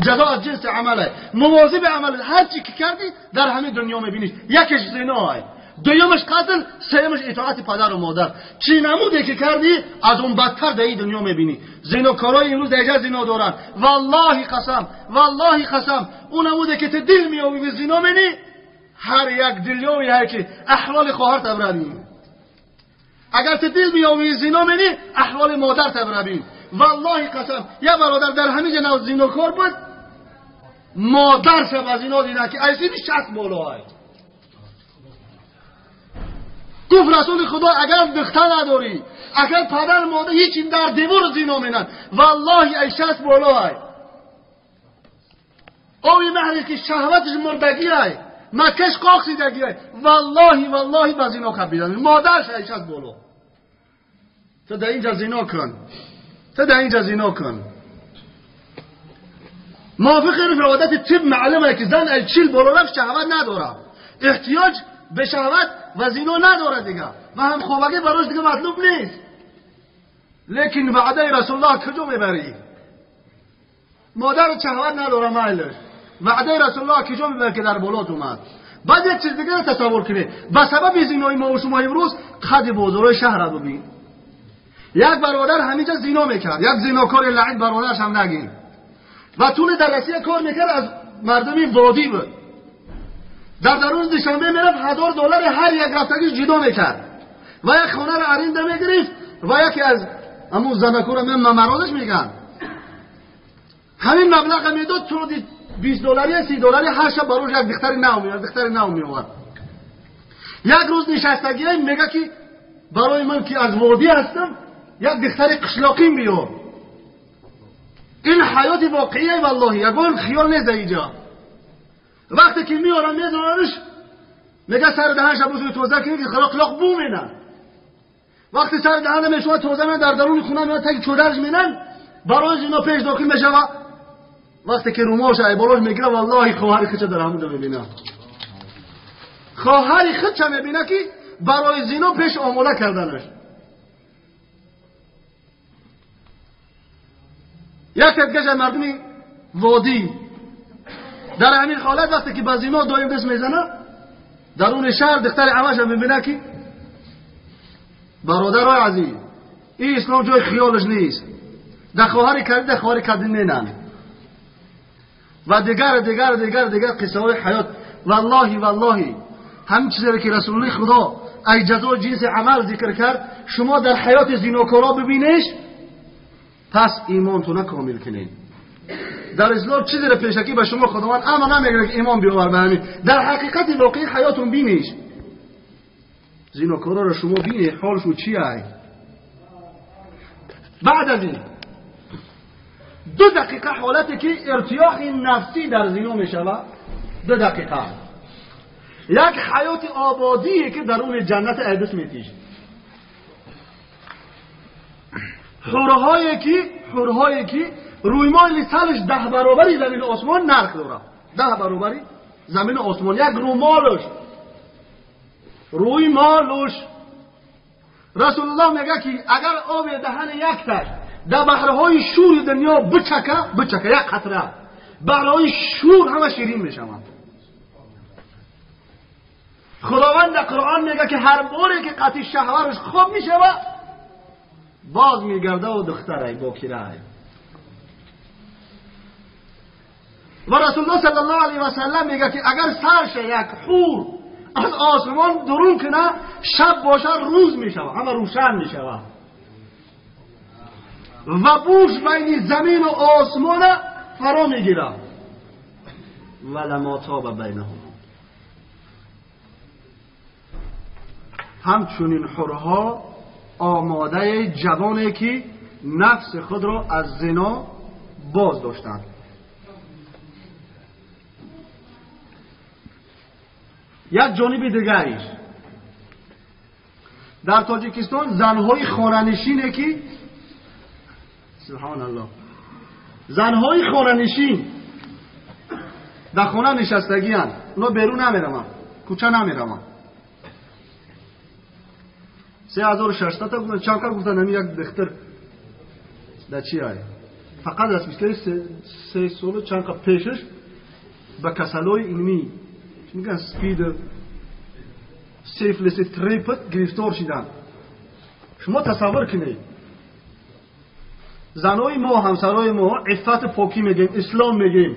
جزا از جنس عمله، مواظب عمل، هر چی که کردی در همین دنیا میبینیش. یکیش زنا، دویمش قتل، سیمش اطاعت پدر و مادر. چی نموده که کردی از اون بدتر در این دنیا میبینی. زناکارای امروز دیگه زنا دارن، والله قسم، والله قسم، اون نموده که تو دل میابی به زنا منی، هر یک دلیوی هر کی احوال خواهر تبربی. اگر تو دل میابی زنا منی، احوال مادر تبربی. والله قسم، یه برادر در همین جناو زناکار بود، مادر شب از اینا دیدن که ایسی 60 بالاه. گفت رسول خدا اگر دختر نداری، اگر پدر مادر هیچ در دیوار زینا مینن، والله ای 60 بالاه. اوی مهری که شهوتش مردگی ای، مکش قاقسیدگی ای، والله والله با زینا کبیدن، مادرش ای 60 بالا. تو در اینجا زینا کن، تو در اینجا زینا کن. موافق عادت طب معلومه که زن ای 40 بالا رفت شهوت نداره، احتیاج به شهوت و زینا نداره دیگه، و هم خوابگی براش دیگه مطلوب نیست. لیکن وعده رسول الله کجا میبری؟ مادر شهوت نداره مایلش، وعده رسول الله کجا میبری که در بالات اومد؟ بعد یک چیز دیگه تصور کنی، به سبب زینای ما و شما امروز قد بازارهای شهر رو ببین. یک برادر همینجا زینا میکرد، یک زیناکار لعین برادرش هم نگین، و طول درسیه کار میکرد، از مردمی وادی بود. در درون دوشنبه میرفت $1000 هر یک رفتگیش جدا میکرد و یک خانه رو ارینده میگرفت و یکی از همون زنکو رو من ممرازش میگن همین مبلغ میداد، تو $20 $30 هر شب باروش یک دختر نو میاد، دختر نو میآورد. یک روز نشستگی میگه که برای من که از وادی هستم یک دختر قشلاقی بیار. این حیات واقعیه والله، یگان خیال نیست اینجا. وقتی که میارم میزننش، میگه سر دهنش بوسو توزه کنید که خلاق بو مینن. وقتی سر دهن میشوه توزه من در درون خونه میاد تک چودرش مینن، برای اینا پیش داخل میشه. وقتی که روماش ای بالاش میگیره، والله خواهر خودش در همونجا میبینه، خواهر خودش میبینه که برای زینا پیش آماده کردنش. یک تدگه مردمی وادی در همین حالت وقتی که با زینا دایم دست میزنه، در اون شهر دختر عمش هم میبینه که برادرای عزیز این اسلام جای خیالش نیست، در خواهر کرده در خواهر کرده نینن و دیگر دیگر دیگر دیگر قصه های حیات. والله والله همین چیزی که رسول الله خدا ای جزا جنس عمل ذکر کرد، شما در حیات زیناکارا ببینیش، پس ایمانتون کامل کنین. در اسلام چیزی رو پیشکی به شما خداوند اما نمیگه که ایمان بیاور به همین، در حقیقت واقعی حیاتون بینیش. زیناکارا رو شما بینی حالشون چیه. بعد از این 2 دقیقه حالتی که ارتیاح نفسی در زینا میشود، 2 دقیقه یک حیات آبادیه که درون جنت عدس میتیش. حورهایی که رویمال سالش 10 برابری زمین آسمان نرخ داره، 10 برابری زمین آسمان، یک رومالش، رویمالش. رسول الله میگه که اگر آب دهن یک تش در بحرهای شور دنیا بچکه یک قطره، بحرهای شور همه شیرین میشوند. خداوند در قرآن میگه که هر باری که قطعی شهوارش خوب میشوه، باز میگرده و دختره باکیره. و رسول الله صلی الله علیه و سلم میگه که اگر سرش یک حور از آسمان درون کنه، شب باشه روز میشوه، همه روشن میشوه و بوش بین زمین و آسمان فرا میگیره. و لما تاب بینهم. همچنین حورها آماده جوانی که نفس خود را از زنا باز داشتند. یک جانب دیگریش در تاجیکستان زنهای خانه‌نشینه که سبحان الله، زنهای خانه‌نشین در خانه نشستگی هستند، اونا بیرون نمیروند، کوچه نمیروند. 3600 تا گفتن، چند کار گفتن همین یک دختر در چی های فقط از 23 سال چند قبل پیشش به کسلای علمی میگن سپید سیفلس تریپت گرفتار شدن. شما تصور کنید زنای ما، همسرای ما عفت پاکی میگیم، اسلام میگیم،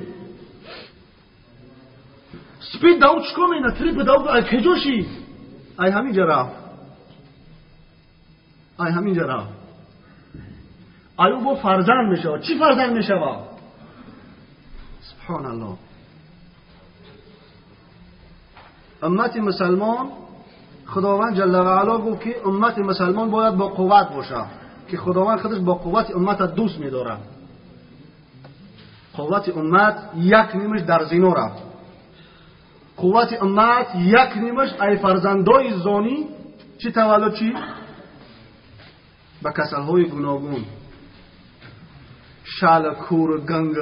سپید داود چکار میکنه؟ تریپ داود ای کجا شید؟ ای همینجا رفت، ای همینجا رفت. ایو با فرزند میشه. چی فرزند میشه؟ سبحان الله. امت مسلمان، خداوند جل و علا گفت که امت مسلمان باید با قوت باشه، که خداوند خودش با قوت امت دوست میداره. قوت امت یک نیمش در زینا رفت، قوت امت یک نیمش ای فرزندای زانی چی تولد چی به کسلهای گوناگون، شال، کور، گنگ.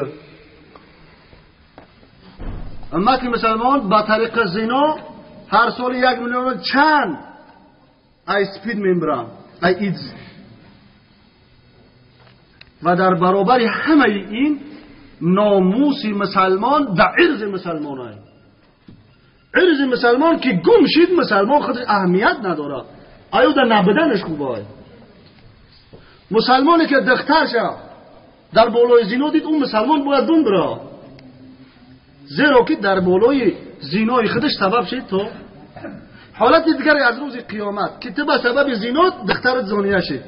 امت مسلمان با طریق زنا هر سال 1 میلیون چند ای سپید میبرن، ای ایدز. و در برابر همه این ناموس مسلمان و عرض مسلمان های. عرض مسلمان که گم شید، مسلمان خودش اهمیت نداره، آیا در نبودنش خوبه. مسلمانی که دختر شد در بالای زینا دید، اون مسلمان باید دون بره، زیرا که در بالای زینای خودش سبب شد تا حالت دیگری از روز قیامت که تو به سبب زینا دخترت زانیه شد.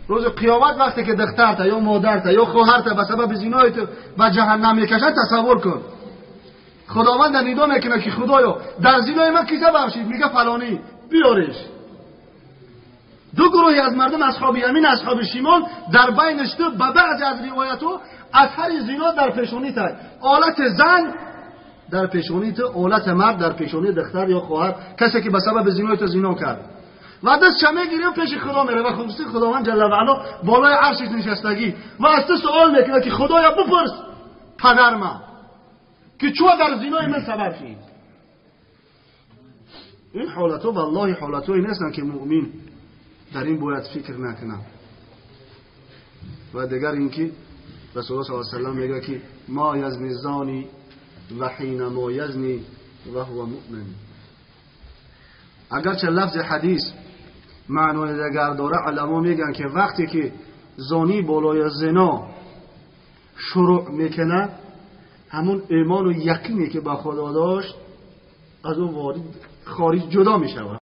روز قیامت وقتی که دخترت یا مادرت یا خواهرت به سبب زینای تو به جهنم میکشد، تصور کن خداوند ندا میکنه که خدایا در زینای من کی سبب شد؟ میگه فلانی، بیارش. دو گروهی از مردم، اصحاب یمین، اصحاب شمال، در بینش تو به بعضی از روایت‌ها اثر زینا در پیشونی تا آلت زن در پیشونی تو، آلت مرد در پیشونی دختر یا خواهر، کسی که به سبب زینای تو زینا کرد. و دست چمه گیریم پیش خدا میره و خصوصی خداوند جل و علا بالای عرشش نشستگی و از تو سوال میکنه که خدایا بپرس پدر من که چون در زینای من سبب شد. این حالتو والله حالتوی نیستن که مؤمن در این باید فکر نکنه. و دیگر اینکه رسول الله صلی الله علیه و سلم میگه که ما یزنی زانی و حین ما یزنی و هو مؤمن. اگرچه لفظ حدیث معنای دیگر داره، علما میگن که وقتی که زانی بالای زنا شروع میکنه، همون ایمان و یقینی که به خدا داشت از اون وارد خارج جدا میشود.